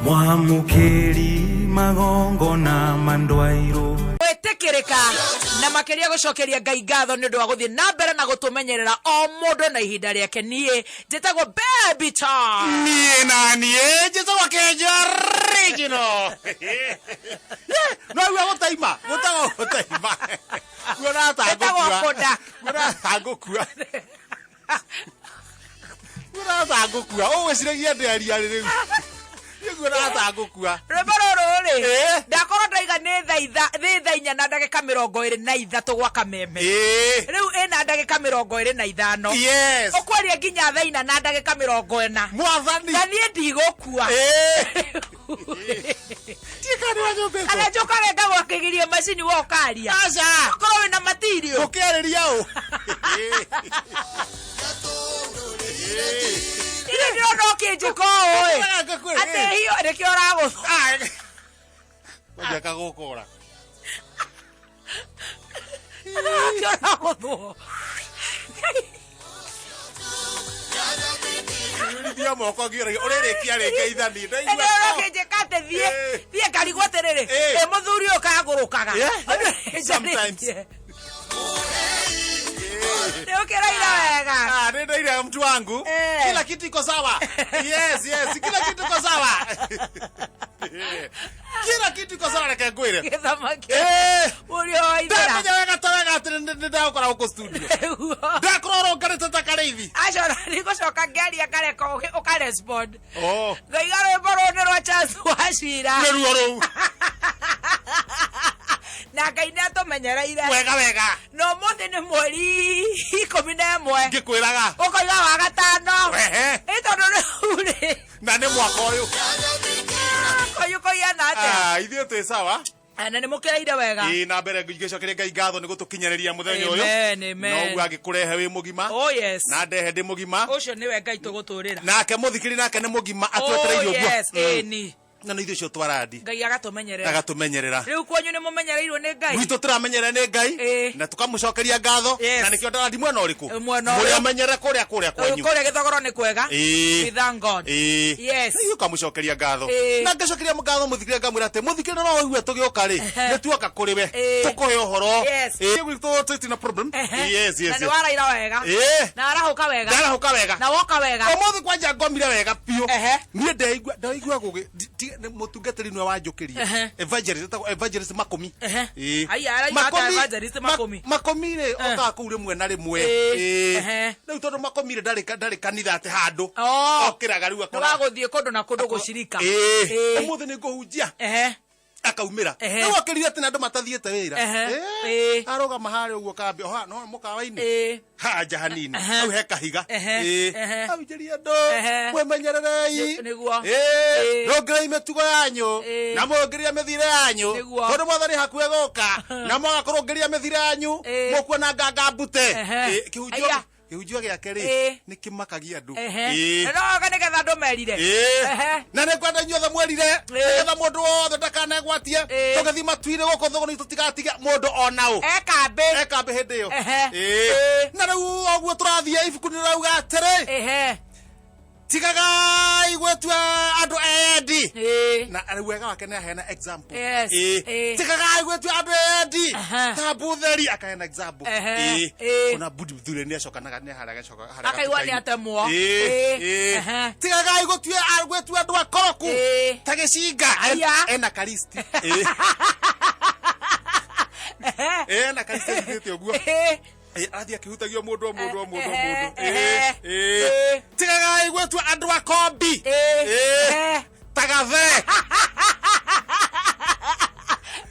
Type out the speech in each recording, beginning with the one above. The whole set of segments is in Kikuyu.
Mwamũkĩri magongona mandwairwo. Gwĩtĩkĩrĩka na makĩria gũcokeria Ngai ngatho nĩ ũndũ wa gũthiĩ na mbere na gũtũmenyerera o mũndũ na ihinda rĩake. Niĩ njĩtagwo Baby Tom. Niĩ na niĩ njĩtagwo Kenja Original. No igua gũtaima, gũtagwo gũtaima. Kuona ta Ĩtagwo ngũkua. kũnda. Kuona ta ngũkua. Kuona ta ngũkua. Ũgwĩciragia ndĩaria rĩ rĩu. Niĩ nguona ta ngũkua. Rwĩmbo rũrũ rĩ, Ĩĩ. ndakorwo ndaiga nĩ nĩ thaa 4 na ndagĩka 23 gwa kameme. Ĩĩ. Rĩu ĩna ndagĩka 25. Yes. Ũkwaria nginya thaa 4 na ndagĩka 40. Mwathani. Na niĩ ndigũkua. Ĩĩ. Tiga nĩ wanyũmbĩtwo. Kana njũkage ngagwakĩgiria macini we ũkaria. Aca. Ũkorwo wĩna matirio. Ũkĩarĩria ũ? Ile ndĩrona ũkĩnjĩka ũũ ĩ. Atĩ hiyo nĩkĩo ũragũthwo. Kwanja kagũkũra. Nĩkĩo ũragũthwo. Rithia moko ngĩũragia ũrĩrĩkia rĩ ngeithani. Ndaigua. Ndĩrona ũkĩnjĩka atĩ thiĩ Eh. thiĩ ngarigwo atĩrĩrĩ Eh. ĩ mũthuri ũyũ kagũrũkaga. Yeah. Sometimes. Nĩ ũkĩraira wega. Ah, nĩ ndaira mtu wangu. Eh. Kila kitu iko sawa. Yes, kila kitu iko sawa. Kila kitu iko sawa reke ngwĩre. Gĩthamaki. Eh. Mũriũ wa ithera. Ndamenya wega ta wega atĩ nĩ ndagũkora gũkũ studio. Nĩguo. Ndakorwo ũrũngarĩte ta karĩithi. Aca ona ndigũcoka ngĩaria ngareka ũkarespond. Oh. Ngaiga rwĩmbo rũũ nĩ rwa Charles Wachira. Nĩruo rũu. Na Ngai nĩ atũmenyereire. Wega wega. Na ũmũthĩ nĩ mweri 11. Ngĩkwĩraga. Ũkoiga wa gatano. Ehe. Ĩ tondũ rĩu rĩ. Na nĩ mwaka ũyũ. Kwanyu kũhiana atĩa? Ah, ithuĩ twĩ sawa. Na nĩ mũkĩraire wega. Ĩĩ na mbere ngĩcokeria Ngai ngatho nĩ gũtũkinyĩrĩria mũthenya ũyũ. Amen, amen. Noguo angĩkũrehe wĩ mũgima. Oh yes. Na ndehe ndĩ mũgima. Ũcio nĩwe Ngai tũgũtũrĩra. Nake mũthikĩri nake nĩ mũgima atwetereire Oh ũguo. yes, ĩni. Na nĩ ithuĩ ũcio twarandi. Ngai agatũmenyerera. Agatũmenyerera. Rĩu kwanyu nĩ mũmenyereirwo nĩ Ngai. Gwitũ tũramenyerera nĩ Ngai Ĩĩ. na tũkamũcokeria ngatho Yes. na nĩkĩo ndarandi mwena ũrĩkũ Eh, mwena ũyũ. mũrĩ amenyerere kũrĩa kũrĩa kwanyu. Kũrĩa gĩthogoro nĩ kwega. Ĩĩ. We thank God. Ĩĩ. Yes. Nĩ ũkamũcokeria ngatho Ĩĩ. na ngacokeria ngatho mũthikĩrĩria ngamwĩra atĩ mũthikĩrĩria no ũigue tũgĩũka rĩ nĩ tuoka kũrĩ we Ĩĩ. tũkũhe ũhoro. Yes. Ĩĩ, gwitũ tũtirĩ na problem. Ehe. Yes, yes, Na nĩ yes. waraira wega. Ĩĩ. Na arahũka wega. Ndarahũka wega. Na woka wega. Ũmũthĩ kwanja ngomire wega biũ. Ehe. Niĩ ndeigua ndaigua gũgĩ nĩ mũtungatĩri nĩwe wanjũkĩria. Ehe. Evangelist etagwo evangelist Makũmi. Ehe. Ĩĩ. Ai, araigua ata evangelist Makũmi. Makũmi rĩ okaga kũu rĩmwe na rĩmwe. Ĩĩ. Ĩĩ. Ehe. Rĩu tondũ Makũmi rĩ ndarĩ kanitha atĩ handũ. Oh. Okĩraga rĩu Nĩ akora. wa gũthiĩ kũndũ na kũndũ gũcirika. Ĩĩ. Ĩĩ. Ũmũthĩ nĩ ngũhunjia. Ehe. Akaumĩra. Ehe. Rĩu okĩrire atĩ na andũ matathiĩte wĩra. Ehe. Ĩĩ. Ĩĩ. Arũgama harĩa ũguo kambĩ o no mũkawa-inĩ. Ĩĩ. Hanja hanini. Ehe. Hau he kahiga. Ehe. Ĩĩ. Ehe. Hau njĩria andũ. Ehe. Mwĩmenyererei. Nĩguo. Ĩĩ. Ĩĩ. Rũngĩrĩrai mĩtugo yanyu. Ĩĩ. Na mũrũngĩrĩrie mĩthiĩre yanyu. Nĩguo. Tondũ mwathani hakuhĩ gũka. Na mwaga kũrũngĩrĩria mĩthiĩre yanyu. Ĩĩ. Mũkuona nganga mbute. Ehe. Ĩĩ, kĩhunjio Aya. kĩhunjio gĩake rĩ Ĩĩ. nĩ kĩmakagia andũ. Ehe. Ĩĩ. Na no oga nĩgetha andũ merire. Ĩĩ. Ehe. Na nĩ ngwenda inyuothe mwerire nĩgetha mũndũ wothe ndakanegwatie Ĩĩ. tũgĩthiĩ matu-inĩ gũkũ thũgũrĩ tũtigatige mũndũ ona ũ Ekambĩ. ekambĩ hĩndĩ ĩyo. Ehe. Ĩĩ. Ĩĩ. Na rĩu ũguo tũrathiĩ ibuku nĩ rĩrauga atĩrĩ Ehe. tigagai gwĩtua andũ eyendi. Ĩĩ. Na rĩu wega wake nĩ aheana example. Yes. Ĩĩ. Ĩĩ. Tigagai gwĩtua andũ eyendi Aha. ta mbutheri akaheana example. Ehe. Ĩĩ. Ĩĩ. Ona mbuthuri nĩ acokanaga nĩ harĩa agacoka harĩa Akaigua nĩ gatuka-inĩ. atemwo. Ĩĩ. Ĩĩ. Ĩĩ. Ehe. Tigagai gwĩtua andũ akoroku Ĩĩ. ta gĩcinga. Aya. Ena karisti. Ĩĩ. Ena karisti ĩthĩte ũguo. Ĩĩ. Ĩĩ, arathiĩ akĩhutagia mũndũ o mũndũ o mũndũ o Ehe, mũndũ. Ĩĩ, ehe, ĩĩ. ĩĩ. Tigagai gwĩtua andũ akombi. Ĩĩ, Ĩĩ. ehe. Ta gathe.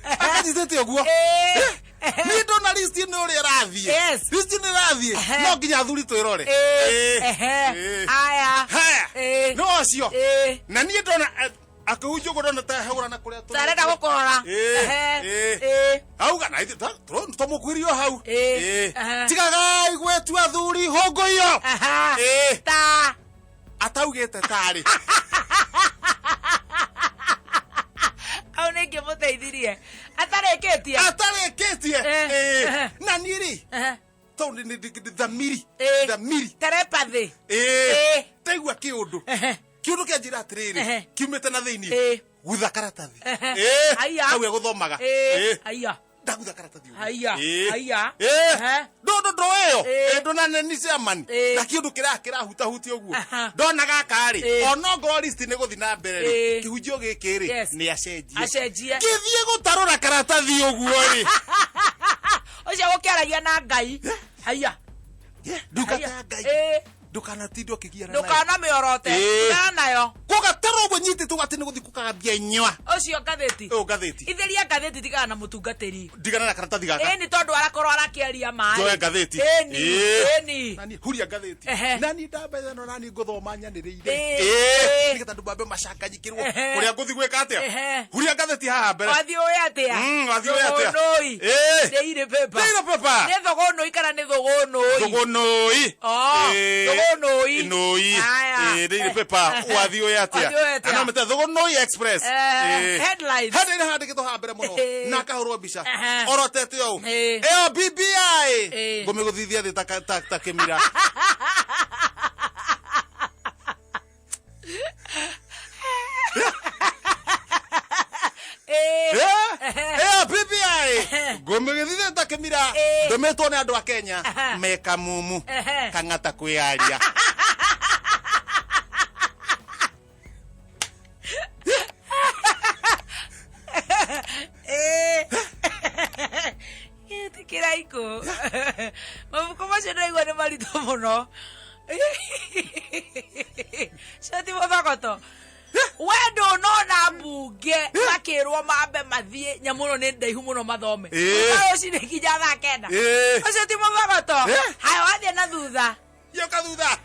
Akanyitĩte ũguo. Ĩĩ. Niĩ ndona list nĩ ũrĩa ĩrathiĩ. Yes. List nĩ ĩrathiĩ. Ehe. No nginya athuri twĩrore. Ĩĩ. Ĩĩ. Ehe. Ĩĩ. Aya. Haya. Ĩĩ. Nĩ ũcio. Ĩĩ. Na niĩ ndona akĩhunjia ũguo ndona ta hahũra na kũrĩa tũrĩ. Tarenda gũkũrora. Ĩĩ. Ehe. Ĩĩ. Ĩĩ. Auga na ithuĩ tũmũkuhirie o hau. Ĩĩ. Ĩĩ. Aha. Tigagai gwĩtua athuri hũngũiyo. Aha. Ĩĩ. Ta. Ataugĩte tarĩ. Hau nĩ ingĩmũteithirie. Atarĩkĩtie. Atarĩkĩtie. Eh, Ĩĩ. eh. Na niĩ rĩ Ehe. tondũ nĩ thamiri. Ĩĩ. Thamiri. Telepathy. Ĩĩ. Ĩĩ. Ndaigua kĩũndũ. Ehe. Kiundu kĩanjĩra atĩrĩrĩ, kiumĩte na thĩinĩ, gutha karatathi. Haiya. Kau egũthomaga. Haiya. Ndagutha karatathi ũguo. Haiya. Haiya. Ndũndũ ĩyo ndũna nĩ chairman na kĩũndũ kĩrĩa kĩrahutahutia ũguo. Ndona gaka rĩ, ona ngorwo list nĩ gũthiĩ na mbere rĩ, kĩhunjio gĩkĩ rĩ, nĩ acenjie. Acenjie. Ngĩthiĩ gũtarũra karatathi ũguo rĩ, Ũcio gũkĩaragia na Ngai. Haiya. Ndungata Haiya. ya Ngai, ndũkanatinde ũkĩgiana nayo. Ndũkana mĩorote. Tigana nayo. Kũgatarwo ũguo nyitĩtwo atĩ nĩ gũthiĩ kũkagambia nyua. Ũcio ngathĩti. Ũyũ ngathĩti. Itheria ngathĩti, tigana na mũtungatĩri. Ndigana na karatathi gaka. Ĩni, tondũ arakorwo arakĩaria maĩ. Njoe ngathĩti. Ĩni. Ĩni. Nani huria ngathĩti. Nani ndamba ĩno nani ngũthoma nyanĩrĩire. Nĩgetha andũ mambe macanganyikĩrwo ũrĩa ngũthiĩ gwĩka atĩa. Huria ngathĩti haha mbere. Wathiĩ ũĩ atĩa? Wathiĩ ũĩ atĩa? Thũgũnũi. Daily paper. Daily paper. Nĩ thũgũnũi kana nĩ thũgũnũi? Thũgũnũi. Oh, thũgũnũi. Nũi. Aya. Daily paper wathiĩ ũĩ atĩa? Wathiĩ ũĩ atĩa? Ana mĩte Thũgũnũi Express. Headlines. Headline handĩkĩtwo haha mbere mũno na akahũrwo mbica orotete ũũ. Ĩyo BBI ngũmĩgũthithia thĩ ta kĩmira. Ĩyo BBI ngũmĩgũthithia ta kĩmira, ndũmĩtwo nĩ andũ a Kenya meka mumu. Kang'ata kwĩyaria. Kĩraikũ, mabuku macio ndaigua nĩ maritũ mũno. Cio ti mũthogoto. We ndũnona mbunge makĩrwo mambe mathiĩ nyamũ ĩno nĩ ndaihu mũno mathome kuma rũcinĩ nginya thaa 9? Ũcio ti mũthogoto? Haya, wathiĩ na thutha. Yoka thutha,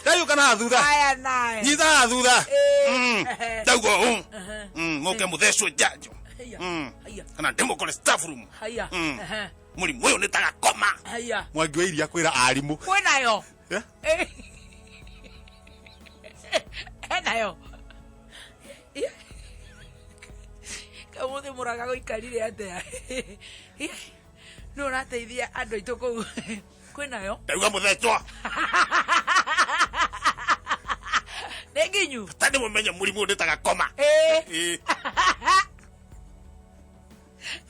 ndayũka na thutha. Haya naye. Nyita haha thutha. Ndauga ũũ, mũke mũthecwo njanjo. Haya. Haya. Kana ndĩmũkore staff room. Haya. Mũrimũ ũyũ nĩ tagakoma. Haya. Mwangi wa Iria kwĩra arimũ. Kwĩnayo. Enayo kamuthĩ mũraga gũikarire atĩa? Nĩ ũrateithia andũ aitũ kũu kwĩnayo. Ndauga mũthecwo. Nĩ nginyu. Ta nĩ mũmenye mũrimũ ũyũ nĩ tagakoma.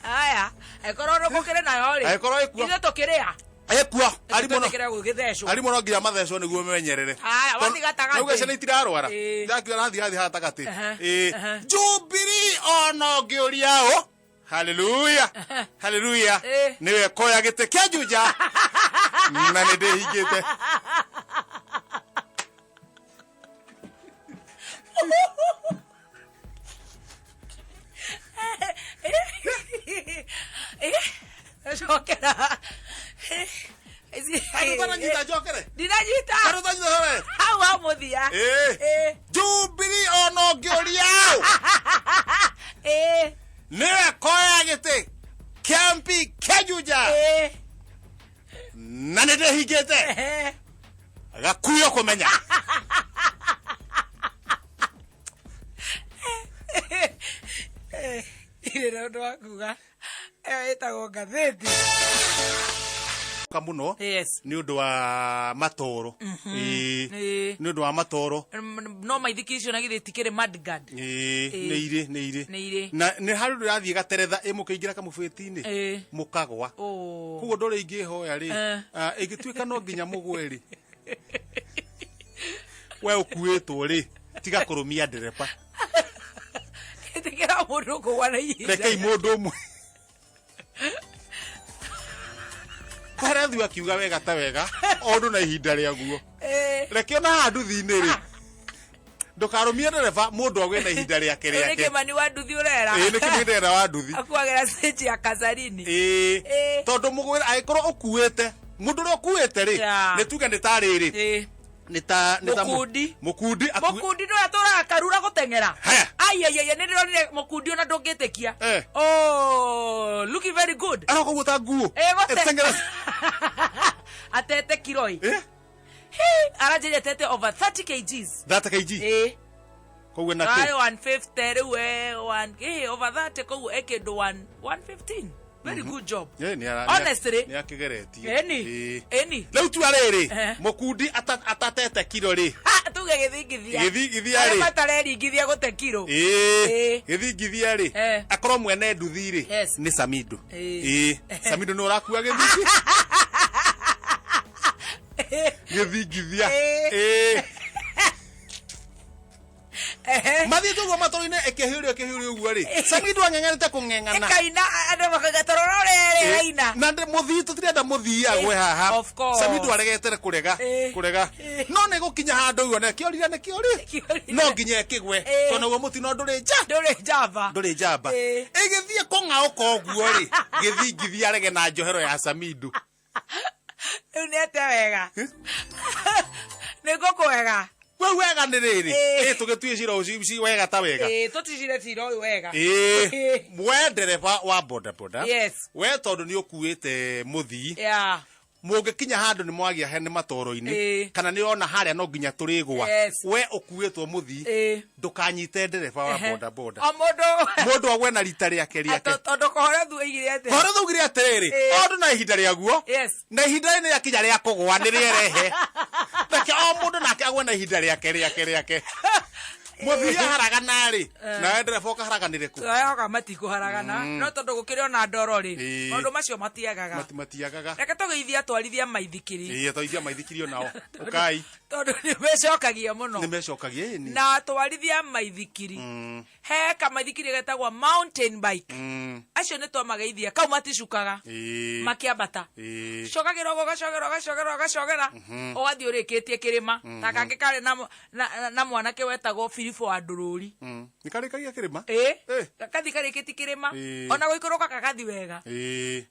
Haya, angĩkorwo nĩ gũkĩrĩ nayo rĩ, Angĩkorwo ĩkuo. ithuĩ tũkĩrĩa. Ekuo arimũ no Tũtĩkĩre gũgĩthecwo. Arimũ no nginya mathecwo nĩguo memenyerere. Haya, wathiĩ gatagatĩ. Nauga ciana itirarwara. Ndakiuga rathiĩ rathiĩ haha gatagatĩ. Jubilee ona ũngĩũria ũ, haleluya haleluya, nĩwe koya gĩtĩ kĩa Juja na nĩ ndĩhingĩte. Cokera. Andũ ũtananyita njokere. Ndinanyita. Andũ ũtanyita njokere. Hau ha mũthia. Jubilee ona ũngĩũria ũ, nĩwe koya gĩtĩ kĩa MP kĩa Juja na nĩ ndĩhingĩte. Gakuyo kũmenya. Ndirĩ na ũndũ wa kuga, ĩyo ĩtagwo ngathĩti. Ka mũno nĩ ũndũ wa matoro. Nĩ ũndũ wa matoro. No maithikiri icio na githĩ itikĩrĩ mudguard? Nĩ irĩ, nĩ irĩ. Nĩ irĩ. Na nĩ harĩ ũndũ ũrathiĩ gateretha ĩ mũkĩingĩra kamũbĩti-inĩ mũkagwa. Oh. Koguo ũndũ ũrĩa ingĩhoya rĩ, ĩngĩtuĩka no nginya mũgwe rĩ, we ũkuĩtwo rĩ, tiga kũrũmia ndereba. Ĩtĩkĩra mũndũ kũgwa na ihinda. Rekei mũndũ ũmwe Karathu akiuga wega ta wega o ũndũ na ihinda rĩaguo. Reke ona haha nduthi-inĩ rĩ, ndũkarũmie ndereba, mũndũ agwe na ihinda rĩake. Nĩ Rĩake. Kĩmani wa nduthi ũrera. Ĩĩ, nĩ Kĩmani ndĩrera wa nduthi. Akuagĩra stage ya Kasarini. Tondũ mũgwĩra angĩkorwo ũkuĩte mũndũ ũrĩa ũkuĩte rĩ, nĩ tuge nĩ ta rĩrĩ, nĩ ta Mũkundi. Mũkundi Mũkundi nĩwe atũraga karura gũteng'era. Haya. Aiaiaia, nĩ ndĩronire mũkundi ona ndũngĩtĩkia. Oh, looking very good. Aroka ũguo ta nguo. Eteng'era. Atete kiroi. Aranjĩria atete over 30 kgs. 30 kg? Koguo na Ayo kĩ? 150 rĩu, one, over 30, koguo e kĩndũ 1 115. Very good job. Ĩ, nĩ ara- Honestly. nĩ akĩgeretie. Ĩni. Ĩ. Ĩni. Rĩu tua rĩrĩ, mũkundi atatete kiro rĩ. Ha, tuge gĩthingithia. Gĩthingithia Arĩa rĩ. matareringithia gũte kiro. Ĩ, Ĩ. gĩthingithia rĩ, akorwo mwene nduthi rĩ, nĩ Samido. Ĩ. Ĩ, Samido nĩ ũrakua gĩthingi gĩthingithia. Ĩ. Ĩ. Ehe. Mathiĩte ũguo matũrũ-inĩ, ĩkĩhiũrio ĩkĩhiũrio ũguo rĩ, Samido ang'eng'anĩte kũng'eng'ana. Ĩkaina andũ makauga tororo rĩrĩ raina. Na mũthii tũtirenda mũthii agwe haha. Of course. Samido aregetere kũrega, kũrega. No nĩ gũkinya handũ ũguo na kĩorire nĩ kĩori. Kĩorire. No nginya ĩkĩgwe, tondũ naguo mũtino ndũrĩ nja. Ndũrĩ njamba. Ndũrĩ njamba. Ĩgĩthiĩ kũng'aũka ũguo rĩ, gĩthingithia arege na njohero ya Samido. Rĩu nĩ atĩa wega? Nĩ ngũkũ wega. Rĩu wega nĩ rĩrĩ, Ĩ. ĩ tũgĩtue cira ũcio ci wega ta wega. Ĩ, tũticire cira ũyũ wega. Ĩ, Ĩ. we ndereba wa bodaboda, Yes. we tondũ nĩ ũkuĩte mũthii, Yeah. mũngĩkinya handũ nĩ mwagĩa he nĩ matoro-inĩ, kana nĩ ona harĩa no nginya tũrĩgwa, we ũkuĩtwo mũthii, ndũkanyite ndereba wa bodaboda. O mũndũ Mũndũ agwe na rita rĩake rĩake. Tondũ kũhoro thu oigire atĩa? Kũhoro thaugire atĩrĩrĩ, o ũndũ na ihinda rĩaguo, na ihinda rĩrĩ rĩakinya rĩa kũgwa nĩ rĩerehe. Reke o mũndũ nake agwe na ihinda rĩake rĩake rĩake. Mũthii aharagana rĩ, nawe ndereba ũkaharaganĩre kũ? Tũrahoka matikũharagana, no tondũ gũkĩrĩ ona ndoro rĩ, maũndũ macio matiagaga. Matiagaga. Reke tũgeithie atwarithia maithikiri. Ĩ, atwarithia maithikiri onao. Ũkai. Tondũ nĩ mecokagia mũno. Nĩ mecokagia, ĩni. Na atwarithia maithikiri, he kamaithikiri getagwo mountain bike. Acio nĩ twamageithia, kau maticukaga. Makĩambata. Cogagĩra ũguo, ũgacogera, ũgacogera, ũgacogera, ũgathiĩ ũrĩkĩtie kĩrĩma. Ta kangĩ karĩ na mwanake wetagwo Filipo wa Ndũrũri. Nĩ karĩkagia kĩrĩma? Ĩ. Gathi karĩkĩtie kĩrĩma. Ona gũikũrũka gagathi wega.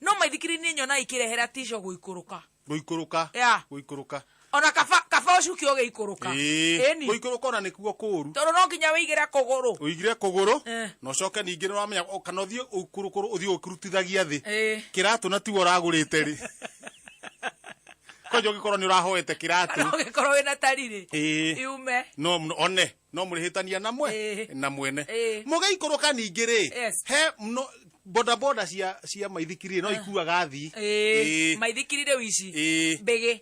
No maithikiri nĩ nyonaga ikĩrehera tico gũikũrũka. Gũikũrũka. Yeah. Gũikũrũka. Ona kaba ũcuke ũgĩikũrũka. Ĩni. Gũikũrũka ona nĩkuo kũũru. Tondũ no nginya wĩigĩre kũgũrũ. Ũigire kũgũrũ, na ũcoke ningĩ nĩwamenya, kana ũthiĩ ũkũrũkũrũ, ũthiĩ ũkĩrutithagia thĩ. Kĩratũ na tiwe ũragũrĩte rĩ. Kwanja ũngĩkorwo nĩ ũrahoete kĩratũ. Kana ũngĩkorwo wĩna tariri. Yume. No, one, no mũrĩhĩtania na mwe, na mwene. Mũgĩikũrũka ningĩ rĩ, he no, bodaboda cia maithikiri no ikuaga thi. Maithikiri rĩu ici. Mbĩgĩ.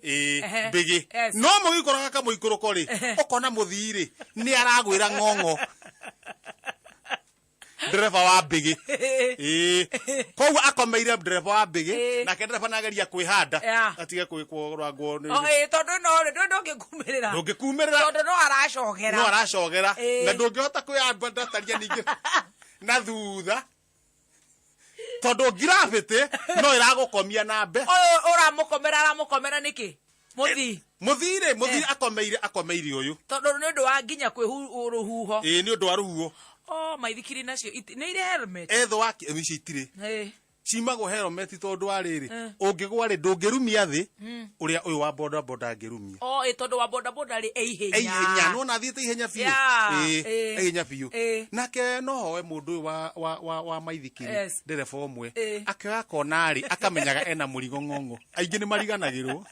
Mbĩgĩ. No mũgĩikũrũka kamũikũrũko rĩ, ũkona mũthii rĩ, nĩ aragwĩra ng'ong'o. Ndereba wa mbĩgĩ. Koguo akomeire ndereba wa mbĩgĩ, nake ndereba nĩageria kwĩhanda, atige kwĩkũrangwo nĩ- O, tondũ no rĩ, ndũĩ ndũngĩkumĩrĩra. Ndũngĩkumĩrĩra. Tondũ no aracogera. No aracogera. Na ndũngĩhota kwĩyamba ndataria ningĩ na thutha. Tondũ gravity no ĩragũkomia na mbe. Ũyũ ũramũkomera, aramũkomera nĩkĩ? Mũthii. Mũthii rĩ, mũthii akomeire ũyũ. Tondũ nĩ ũndũ wa nginya kwĩ rũhuho. Ĩ, nĩ ũndũ wa rũhuho. Oh, maithikiri nacio nĩ irĩ helmet? Ethwo wa icio itirĩ. Cimagwo helmet tondũ wa rĩrĩ, ũngĩgwa rĩ, ndũngĩrumia thĩ, ũrĩa ũyũ wa boda boda angĩrumia. Oh, ĩ, tondũ wa boda boda rĩ, e ihenya. E ihenya, no na athiĩte ihenya biũ. Yeah. Ĩ, e ihenya biũ. Nake no hoe mũndũ ũyũ wa maithikiri, ndereba ũmwe, akĩoya kona rĩ, akamenyaga ena mũrigo ng'ong'o. Aingĩ nĩ mariganagĩrwo.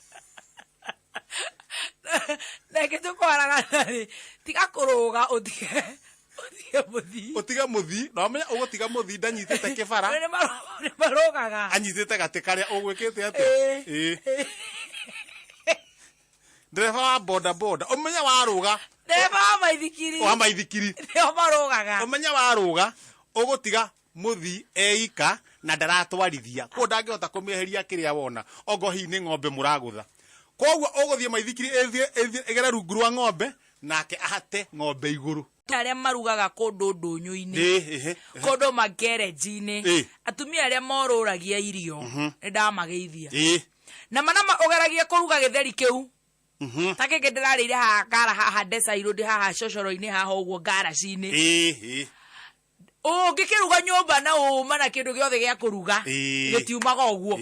Reke tũkwaragana rĩ, tiga kũrũga, ũtige mũthii. Ũtige mũthii, na ũmenye ũgũtiga mũthii ndanyitĩte kĩbara. Nĩ marũgaga. Anyitĩte gatĩ karĩa ũgwĩkĩte atĩa? Ndereba wa boda boda, ũmenye warũga. Ndereba wa maithikiri. Wa maithikiri. Nĩo marũgaga. Ũmenye warũga, ũgũtiga mũthii eika na ndaratwarithia. Koguo ndangĩhota kũmĩeheria kĩrĩa wona. Ongo hihi nĩ ng'ombe mũragũtha. Koguo ũgũthiĩ maithikiri ĩthiĩ ĩgere rungu rwa ng'ombe, nake ahate ng'ombe igũrũ. Arĩa marugaga kũndũ ndũnyũ-inĩ. Kũndũ magereji-inĩ. Atumia arĩa morũragia irio, nĩ ndamageithia. Na mana ũgeragia kũruga gĩtheri kĩu. Ta gĩkĩ ndĩrarĩire haha ngara haha Desairũ, ndĩ haha cocoro-inĩ haha ũguo ngaraci-inĩ. Ũngĩkĩruga nyũmba na ũma na kĩndũ gĩothe gĩa kũruga, gĩtiumaga ũguo.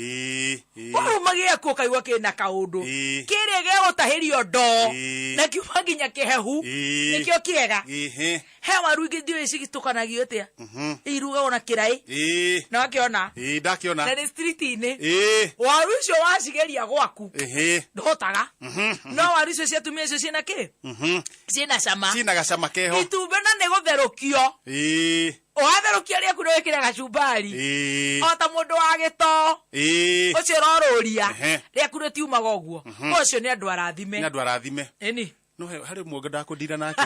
Waruma gĩaku ũkaigua kĩna kaũndũ. Kĩrĩa Gĩkĩ gĩa gũtahĩrio ndoo Ĩĩ. na kiuma nginya kĩhehu. Ĩĩ. Nĩkĩo kĩega. Ĩhĩ. He waru ingĩ ndiũĩ cigĩtũkanagio atĩa. Irugagwo na kĩraĩ. Ĩĩ. Na wakĩona. Ĩĩ, ndakĩona. Na nĩ street-inĩ. Ĩĩ. Waru icio wacigeria gwaku. Ĩhĩ. Ndũhotaga. No waru icio cia atumia icio ciĩna kĩ? Ciĩna cama. Cina gacama keho. Itumbĩ na nĩ gũtherũkio. Ĩĩ. Watherũkia rĩaku nĩ wĩkĩre gacumbari. Ĩĩ. O ta mũndũ wa gĩtoo. Ĩĩ. Ũcio ũrorũria. Ehe. Rĩaku rĩtiumaga ũguo. Ũcio nĩ andũ arathime. Nĩ andũ arathime. Ĩni. No harĩ ũmwe ndakũndira nake.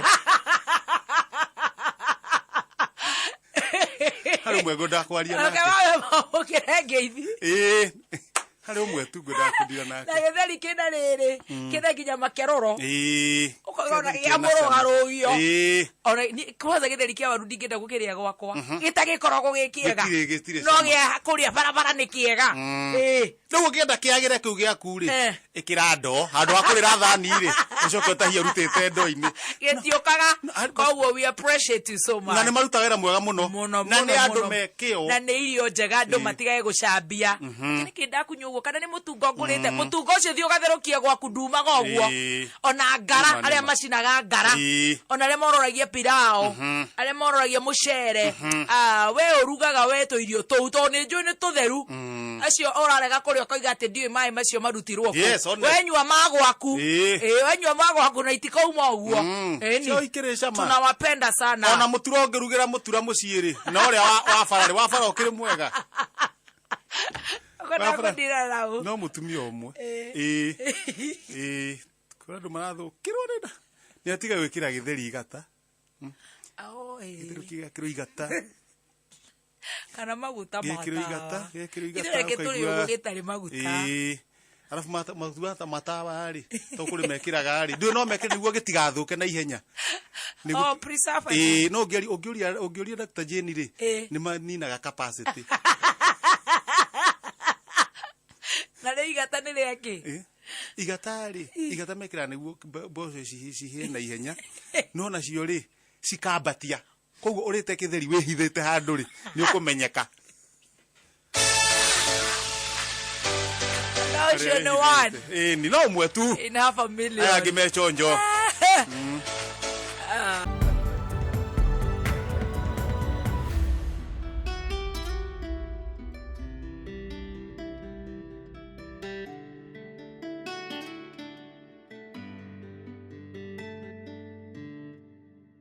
Harĩ ũmwe ngwendaga kwaria Reke nake. wawe mamũkĩre ngeithi. Ĩĩ. Harĩ ũmwe tu ngwendaga kũndira Na nake. gĩtheri kĩna rĩrĩ. Kĩna nginya makerũro. Ĩĩ. Ũkauga ona Kĩna gĩa cama. mũrũgarũgio. Ĩĩ. Ona kwanza gĩtheri kĩa waru ndingĩenda gũkĩrĩa gwakwa. Gĩtagĩkoragwo gĩ kĩega. Gĩtirĩ No cama. gĩa kũrĩa barabara nĩ kĩega. Ĩĩ. Rĩu ũngĩenda kĩagĩre kĩu gĩaku rĩ, Eh. ĩkĩra ndoo handũ ha kũrĩra thani rĩ, ũcoke ũtahie ũrutĩte ndoo-inĩ. Gĩtiũkaga. No, Koguo we appreciate you so much. Na nĩ maruta wĩra mwega mũno. Mũno, Na mũno, nĩ andũ mũno. me kĩo. Na nĩ irio njega andũ matigage gũcambia. Nĩkĩ ndakunyua ũguo kana nĩ mũtungo ngũrĩte. Mũtungo ũcio thiĩ ũgatherũkie gwaku ndumaga ũguo. Ĩĩ. Ona ngara Nĩma, arĩa nĩma. macinaga ngara. Ĩĩ. Ona arĩa mororagia pirao. Arĩa mororagia mũcere. Ah, we ũrugaga we tũirio tũu tondũ nĩ njũĩ nĩ tũtheru. Acio ũrarega kũrĩa ũkoiga atĩ ndiũĩ maĩ macio marutirwo kũ. Yes, honest. Wenyua ma gwaku. Ĩĩ. Ĩĩ, wenyua ma gwaku na itikauma ũguo. Ĩni. Cio ikĩrĩ cama. Tunawapenda sana. Ona mũtura ũngĩrugĩra mũtura mũciĩ rĩ, na ũrĩa wa bara rĩ, wa bara ũkĩrĩ mwega. Ũkwenda Wa bara- kũndira nau. No mũtumia ũmwe. Ĩĩ. Ĩĩ. Kũrĩ andũ marathũkĩrwo nĩ nda. Nĩ atiga gwĩkĩra gĩtheri igata. Oh, ĩĩ. Gĩtheri gĩgekĩrwo igata. Kana maguta ma Gĩkĩrwo igata, tawa. gĩkĩrwo igata. Ithuĩ reke tũrĩ ũkaigua- ũguo gĩtarĩ maguta. Ĩĩ. Arabu maguta ta matawa rĩ, to kũrĩ mekĩraga rĩ. Ndũĩ no mekĩre nĩguo gĩtigathũke na ihenya. Nĩguo- Oh, preservative. Ĩĩ, no ũngĩũria ũngĩũria Dr. Jane rĩ, Ĩĩ. nĩ maninaga capacity. Na rĩu igata nĩ rĩa kĩ? Ĩĩ. Igata rĩ, igata mekĩraga nĩguo mboco cihĩe na ihenya. No nacio rĩ, cikambatia. Koguo ũrĩte gĩtheri wĩhithĩte handũ rĩ, nĩ ũkũmenyeka. Na ũcio nĩ one Ĩĩ, ni no ũmwe tu. in half a million. Aya angĩ me chonjo.